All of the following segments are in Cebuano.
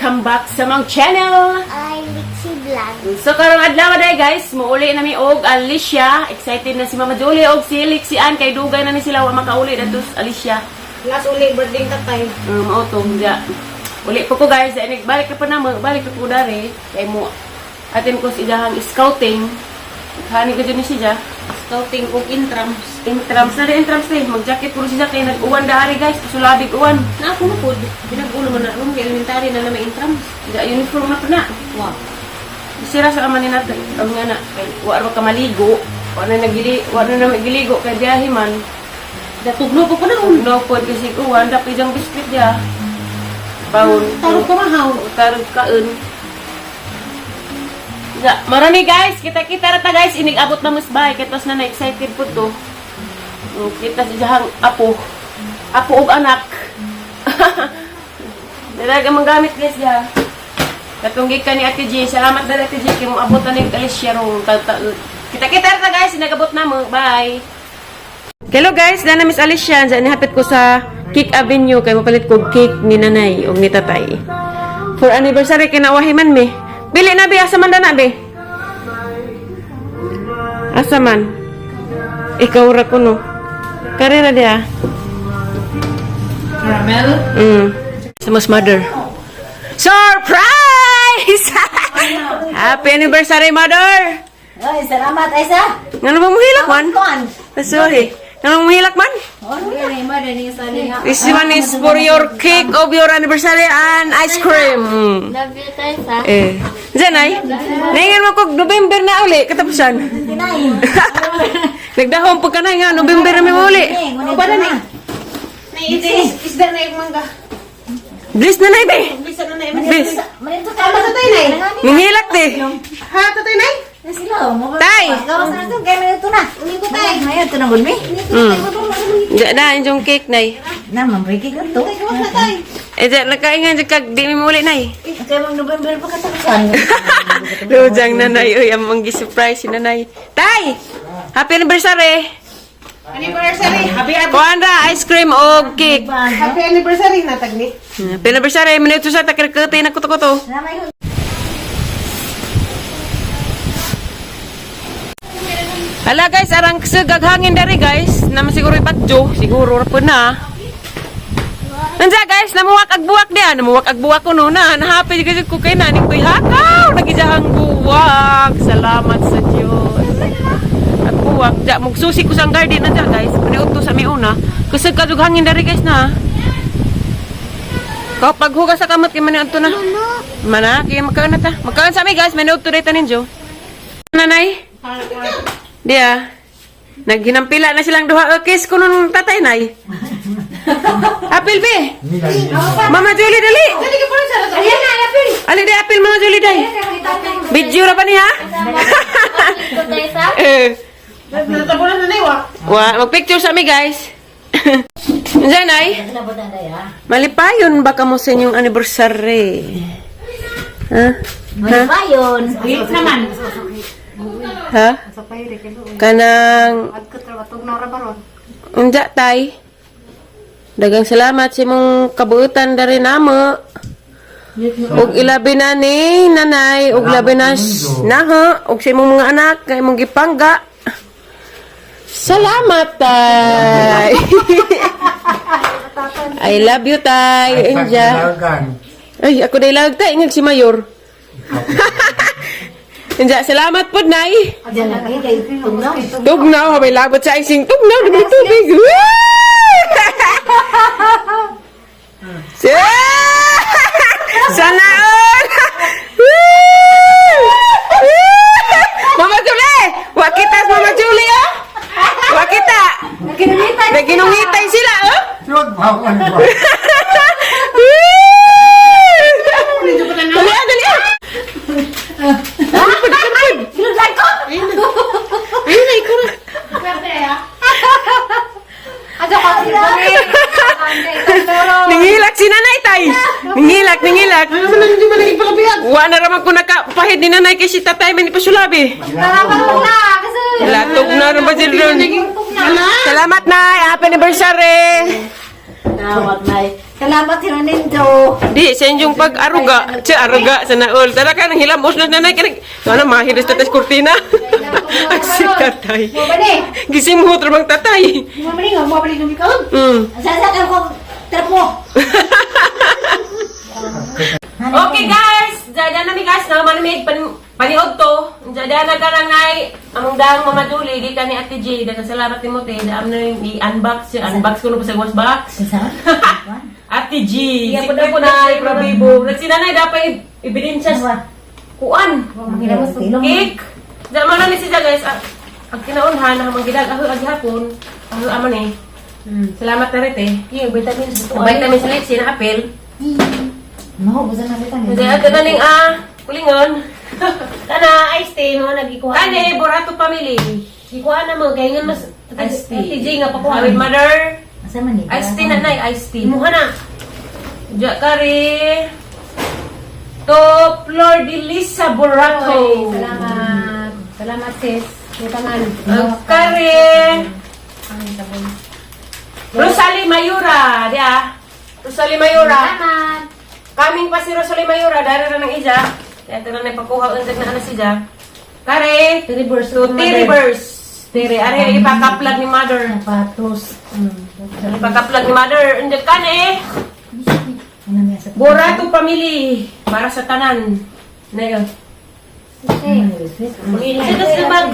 Welcome back sa among channel. Ay, Lixie Vlog. So karong adlaw day guys, muuli na mi og Alicia. Excited na si Mama Julie og si Lixie Ann kay dugay na ni sila wa makauli dadto sa Alicia. Last uli birthday tatay. Mao to ja. Uli po ko guys, ay balik ka pa na mo, balik ka po dari kay mo atin ko sa ilahang scouting. Hani ko dyan ni siya. Scouting ug intrams. Intrams na rin, intrams din. Mag-jacket puro siya kay nag-uwan dari guys, sulabig uwan. Na ako na pod. Binagulo man na ron kay elementary na na may intrams. Ja, uniform na po na. Wow. Sira sa ama ni natin. Ang nga na, kay wa ra ka maligo. Wa na nagili, wa na nagiligo kay biyahe man. Datugno ko pa na un. No pod kasi uwan dapit jang biskwit dia. Bawon. Tarog ka mahaw. Tarog kaon. Ja, marami guys, kita-kita ra ta guys, inig-abot na mas bahay kay tos na na excited po to. Kita si jahang apo. Apo og anak. Dalaga manggamit guys ya. Katong gikan ni Ate G, salamat dali Ate G kay mo abot na ning Alicia rong kita-kita ra ta guys, inigabot na mo. Bye. Hello guys, dana Miss Alicia, diyan nihapit ko sa Cake Avenue kay mapalit ko cake ni nanay ug ni tatay. For anniversary kay nawahi man mi. Bili na be, asa man dana be? Asa man? Ikaw ra kuno. Karera dia. Caramel. Sa mas mother. Surprise! Happy anniversary, mother! Ay, salamat, Aisa. Ngano ba muhilak man? Kuan. Sorry. Ngano muhilak man? This one is for your cake of your anniversary and ice cream. Love you, Tessa. Eh. Diyan ay. Naingan mo kog November na uli katapusan. Nagdahom pag kanay nga November na may uli. Para na. Isda na yung mangga. Bliss na nay be. Bisa na na yung Bliss. Manito ka ba tatay nay? Ningilak te. Ha, tatay nay? Sila mo. Tay. Gawas na to, kay manito na. Uli ko tay. Mayo to na gud mi. Diyan na inyong cake nay. Na mambriki ka to. Eh diyan nakaingan diyan kag di mi uli nay. Kay mang November pa katapusan. Lujang nanay oy among gi-surprise si nanay. Tay! Happy anniversary! Anniversary. Happy Kuan ra ice cream og cake. Happy anniversary na tagni. Happy anniversary minuto sa takirkete na kuto-kuto. Salamat. Hala guys, arang kseg hangin dari guys. Naman siguro ipatjo, siguro ra po na. Nandiya guys, namuwak ag buwak diya, namuwak ag buwak ko no na. Nahappy jud ko kay naning koy hakaw, nagijahang buwak. Salamat sa Dios. At buwak, ja mugsusi ko sa garden na diya guys. Paniudto sa mi una. Kusog ka jud hangin dari guys na. Kapag hugas sa kamot kay maniudto na. Mana, kay magkaon na ta. Magkaon sa mi guys, maniudto dayta ninyo. Nanay. Diya. Naghinampila na silang duha. Kiss ko nung tatay nay. Apil be. Mama Julie dali. Ayan na, apil. Ali di apil Mama Julie day. Video ra pa niya? Ito, Tessa. Eh. Natabunan na nay wa. Wa, magpicture sa mi guys. Diyan ay. Malipayon ba kamo sa inyong anniversary? Ha? Ha? Mayon. Wait naman. Ha? Kanang Unja tay. Dagang salamat sa imong kabuutan dari namo. Ug ilabi na ni nanay, ug labi na naha, ug sa imong mga anak kay imong gipangga. Salamat tay. I love you tay. Inja. Ay, ako day lag tay ingag si Mayor. Inja, salamat pod nay. Diyan lagi kay tugnaw. Tugnaw, habay labot sa ising tugnaw, di ba tubig? Woo! Sana all! Woo! Woo! Mama Julie! Wa kita Mama Julie, oh! Wa kita! Naginungitay sila, oh! Woo! Dali, ah, dali, ah! Ano pa, ano pa? Ayun na ikaw na. Ningilak si nanay tay. Ningilak, ningilak. Ano man hindi man nagipalabiyag. Wa na raman ko nakapahid ni nanay kay si tatay man ipasulabi. Latog na rin ba sila doon? Salamat nay, happy anniversary. Tawag na. Salamat si Nanindo. Di, sa inyong pag-aruga. Siya, aruga sa naol. Tara ka, nang hilamos na nanay. Kanang, ano, mahiris na tas kurtina. Ang si tatay. Gisimhot ramang tatay. Mabali nga, mabali nga ikaw. Sasakan ko trapo. Okay guys, dada na mi guys, na man mi paniod to. Dada na ka lang ay among daang Mama Julie gikan ni Ate J. Daghang salamat nimo te. Daam na yung i-unbox, yung unbox ko no pa sa was box. Sa? Ate G, Iya, secret po daw po na na- prabibo. Nagsinanay dapat ebidensya sa kuan. Cake. Diyan man na ni siya guys. Ah, ang kinaunhan na manggidag aho ag hapon. Aho aman eh. Salamat na rin eh. Yeah, vitamins ito. Vitamins leche na apel. No, busa na kita. Hindi ato na ning kulingon. Kana ice tea mo nagikuha. Kani Borato family. Gikuha na mo kay ngan mas Ice tea. Ate J nga pakuha. With mother. Asa man ni? Iced tea na nay, iced tea. Imuha na. Diya kari. To Flor de Lisa Borato. Oy, salamat. Salamat sis. Butangan. Ang kari. Rosalie Mayura, diya. Rosalie Mayura. Salamat. Kaming pa si Rosalie Mayura, dari ra ng ija. Kaya ito na napakuha undag na ana siya. Kare, Rivers. to T-Rivers. Tiri, ari ipakaplag ni mother. Sapatos. Ipakaplag ni mother. Undag ka eh. Ano niya sa Borato family. Para sa tanan. Na yun. Sino sa bag?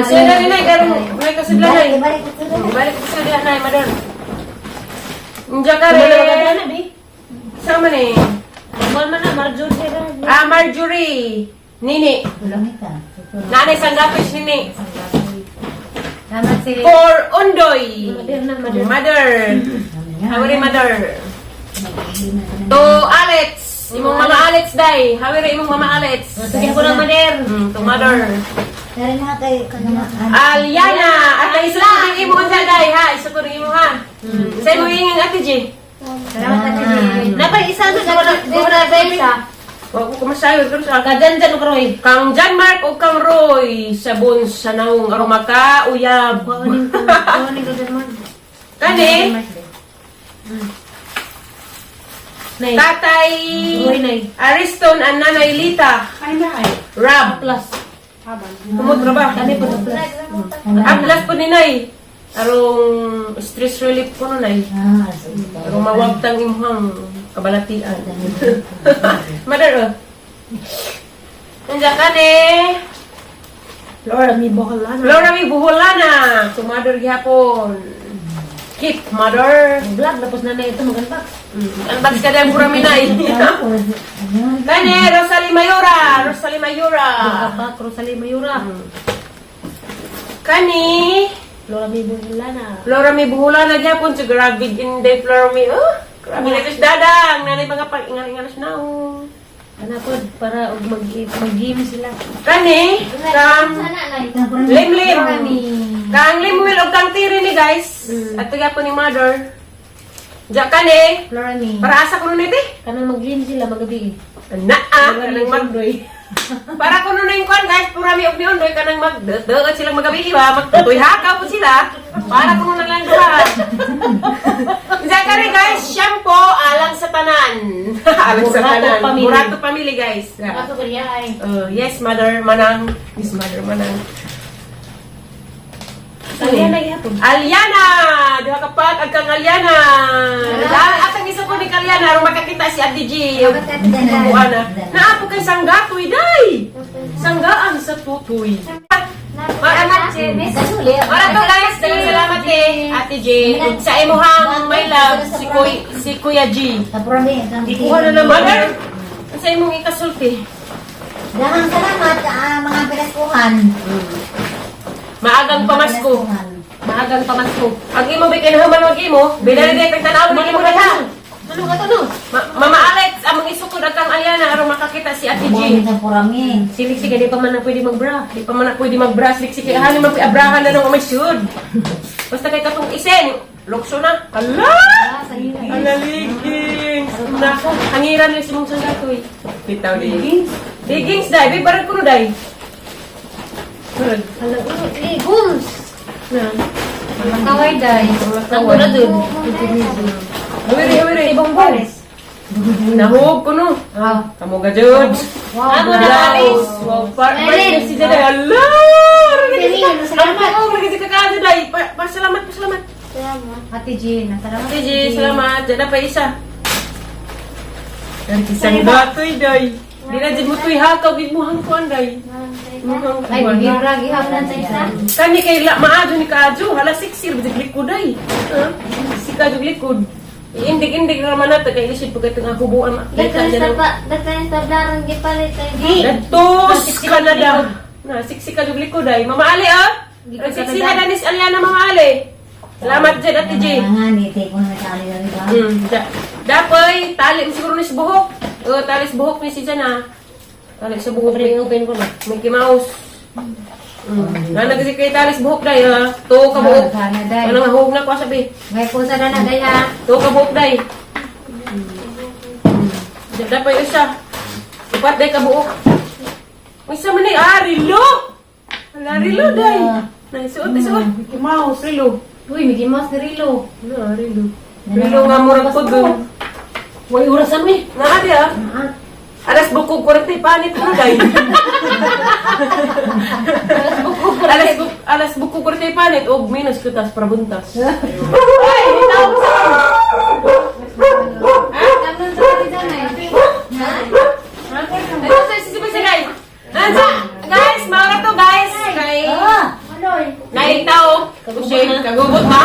Siya na rin ay, karong may kasudla na eh. Balik ko sa Balik ko sa diha na eh, mother. Unja ka rin. Wala na, bi. Sama ni. Wala man na Marjorie sila. Ah, Marjorie. Nini. Ulang ita. Nanay Sanggapis, Nini. Salamat sis. For Ondoy. Mother na, mother. Mother. Hawiri mother. To Alex. Imong mama Alex day. Hawiri imong mama Alex. Sige ko na mother. To mother. Dari na kay kanina. Aliana. At ang isa ko rin imo unsa day ha. Isa ko rin imo ha. Sa imo ingin Ate G. Salamat Ate J. Napay isa na Wala wala na. Wa ko kumasayo pero sa Kadan dyan og Roy. Kang John Mark o kang Roy sabon sa naong aromaka uyab. Kuhanin ko dyan man. Kani Nay. Tatay Roy nay. Ariston and Nanay Lita. Rab. Plus. Kumot ra ba? Kani po na plus. Atlas po ni Nay. Arong stress relief ko no, Nay. Ah, sige. Arong mawagtang imong kabalatian. Mother, oh. Nandiyan ka ni. Flora mi boholana. Flora mi Buholana. To mother gihapon. Keep, mother. Vlog tapos na na ito mag-unbox. Unbox ka dahil pura mi, Nay. Kani, Rosalie Mayora. Rosalie Mayora. Kapak Rosalie Mayura. Kani, Flora mi boholana. Flora mi Buholana gihapon. So, grabe inday Flora mi. Oh, grabe na ito dadang. Nanay mga pag-ingal-ingal na. Oh. Ana po para og mag mag-game sila. Kani, kang Sana na. Limlim. Kang Limwil o kang Tiri ni guys. At tiga po ni mother. Diya kani. Flora mi. Para asa ko nun ito. Kanang mag-game sila magabi. Naa. Kanang mag Para kuno na yung kwan guys, purami og ni Ondoy kanang mag dagat silang magabi ba, magtutoy hakaw po sila. Para kuno na lang duha. Diya kani guys, shampoo alang sa tanan. Alang sa Burato tanan. family. Burato family guys. Ako kaya ay. Yes, mother, manang. Yes, mother, manang. Aliana gyapon. Aliana! Duha ka pa, ag kang Aliana! At ang isa ko ni Kaliana, aron makakita si Ate G. Buana. Naapo kay sanggatoy, day! Sanggaan sa tutoy. Salamat, Jebes. Mara to guys, daghang salamat eh, Ate G. Sa imuhang my love, si Kuya G. Kapurami, Ikuha na naman. Mother, sa imong ikasulti. Daghang salamat mga pinaskuhan. Maagang pamasko. Maagang pamasko. Ang imo ba kinahuman mag imo? Binali day pag tanaw ni imo na. Ano ka to no? Mama Alex, among isukod ang kang Aliana aron makakita si Ate G. Kapurami. Silik sige di pa man na pwede magbra. Di pa man na pwede mag-brush liksi kay hani man abrahan na nung umaysud. Basta kay katong isen, lukso na. Ala! Ala leggings. Na hangiran ni si mong sangatoy. Bitaw di. Leggings dai, bi barang kuno dai. Barang. Hala, oh, eh, gums. Na. Kaway day. Kaway. Nanguna dun. Hawiri, hawiri. Bongbong. Nahug ko no. Kamu ga jud. Amo na alis. Wow, par si Jaday. Ala! Celine, salamat. Ang lagi si kaka Jaday. Pasalamat, pasalamat. Ate Jean, salamat. Ate G, salamat. Diyan na pa isa. Ang kisang datoy, day. Di na dyan mo to'y hakaw, gid mo hangkuan, day. Muhang Ay, kuan. bibira, gihapon sa isa. Kani kay la maadyo ni kaadyo, hala siksir bidig likod ay. Ha? Si kaadyo likod. Iindig-indig ra man nato kay lisod pag itong hubuan makita dyan ang- Datos Canada. Na siksi ka likod ay. Mama Ali ah. Ang siksi na danis Aliana Mama Ali. Salamat jud Ate G. Nga ni take mo na sa ali ali ba. Dapoy, tali mo siguro ni sa buhok. Oh, tali sa buhok ni si Jana. Tali sa buhok ni Open ko na. Mickey Mouse. Nana kasi kay tali sa buhok day ha. To ka buhok. Sana, day. Ano nga huwag na ko sabi. May pusa na na, day ha. To ka buhok day. Dapoy isa. Upat day ka buhok. Uy, sa man ni ah, rilo. Ala rilo day. Na suot suot. Mickey Mouse. Rilo. Uy, Mickey Mouse ni Rilo. Na rilo. Rilo nga murag ko dun. Way orasan mi. Naa di ah. Alas bukog 40 panit ko day. Alas bukog 40 panit og minus kutas prabuntas. Ay, tawag sa Tamnon sa kali dyan eh. Ano sa sisipa siya guys? Nansa, guys, maura to guys. Kay naig tao. Kusye, kagubot ba?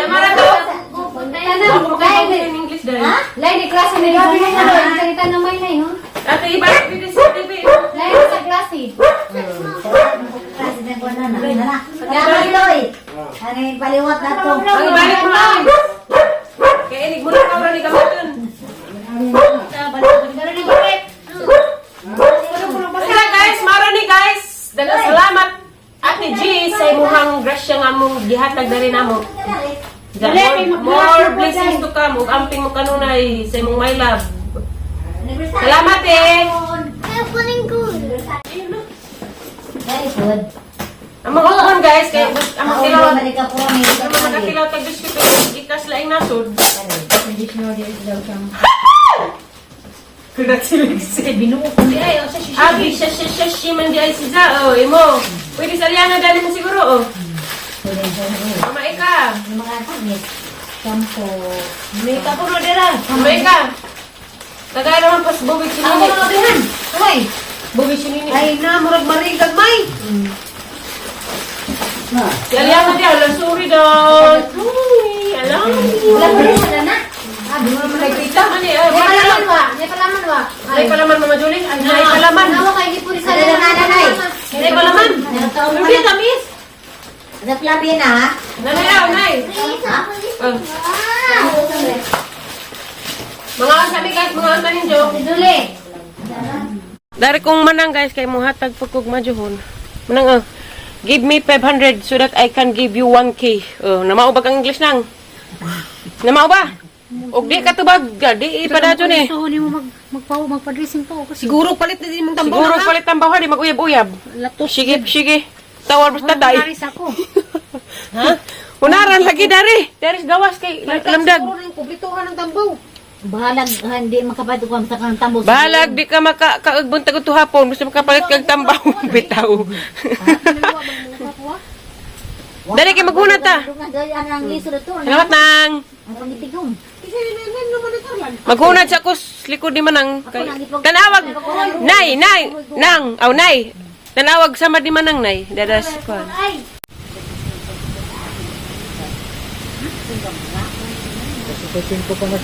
Mara to. Ako makakabot in English dahil. Lay, ni klase ni Gabi na na. Salita na may na yun. Ate, iba dito sa TV. Lay, sa klase. Kasi na ko na na. Na. Kaya Ano yung paliwat na to? Ang balik mo lang. Kaya inig mo na kaura ni gamiton. Pero ni Gopet. Sila guys, maro ni guys. Daghang salamat Ate G sa imuhang grasya nga mong gihatag na rin namo. More blessings to come ug amping mo kanunay sa imong my love. Salamat eh. Very good. Ang mga ukon guys kay ang mga tilaw Balik ka po ni. ang mga tilaw tag biscuit kay gikas laing nasod. Congratulations. Binuo ko ni ay sa shishi. Abi, siya siya siya siya man di ay si Za, oh, imo. Pwede sa lianga dali mo siguro, oh. Mama Eka. Mga pagit. Kampo. May kapuno dira. Mama Eka. Tagay naman pas bubig si Ako Nini. na oblihan. Uy, Bubig si Nini. Ay na murag marigag may. Si Aliana di, alam, sorry daw. Uy, alam. wala pa rin wala na. Ah, di mo naman nakita. Ano eh, May palaman wa. May palaman wa. Nay palaman, Mama Julie. Ay, nay palaman. Nawa kay di puri sa Ano na nanay? Nay palaman. Nagkaon ka Hindi na. tamis. Naglabi na ha? Nanay, aw, nay. Oh. Mga sabi guys, mga unsa ninyo. Si Dule. Dari kong manang guys kay mo hatag pagkog majuhon. Manang oh, give me 500 so that I can give you 1K. Oh, namao ba kang English nang? Namao ba? Og di ka tubag, di ipadadyo ni. Gusto ni mo magpaw magpa-dressing pa ako. Siguro palit na din mong tambaw Siguro na. palit ang bawa di maguyab-uyab. Latos. Sige, sige. Tawar basta tay. Naris ako. Ha? Unaran lagi dari. Dari sa gawas kay lamdag. Siguro ng kublituhan ng tambaw. Bahalag hindi makapatugam sa kang tambo. Balag di ka maka kaagbuntag to hapon gusto makapalit kag tambaw bitaw. Dali kay maghunat ta. Ang isod to. Salamat nang. Ang pangitigom. Maghunad sa kus likod ni Manang. Kay, tanawag nay nay nang aw nay. Tanawag sama ni Manang nay. Dadas ko. Kasi ko pa na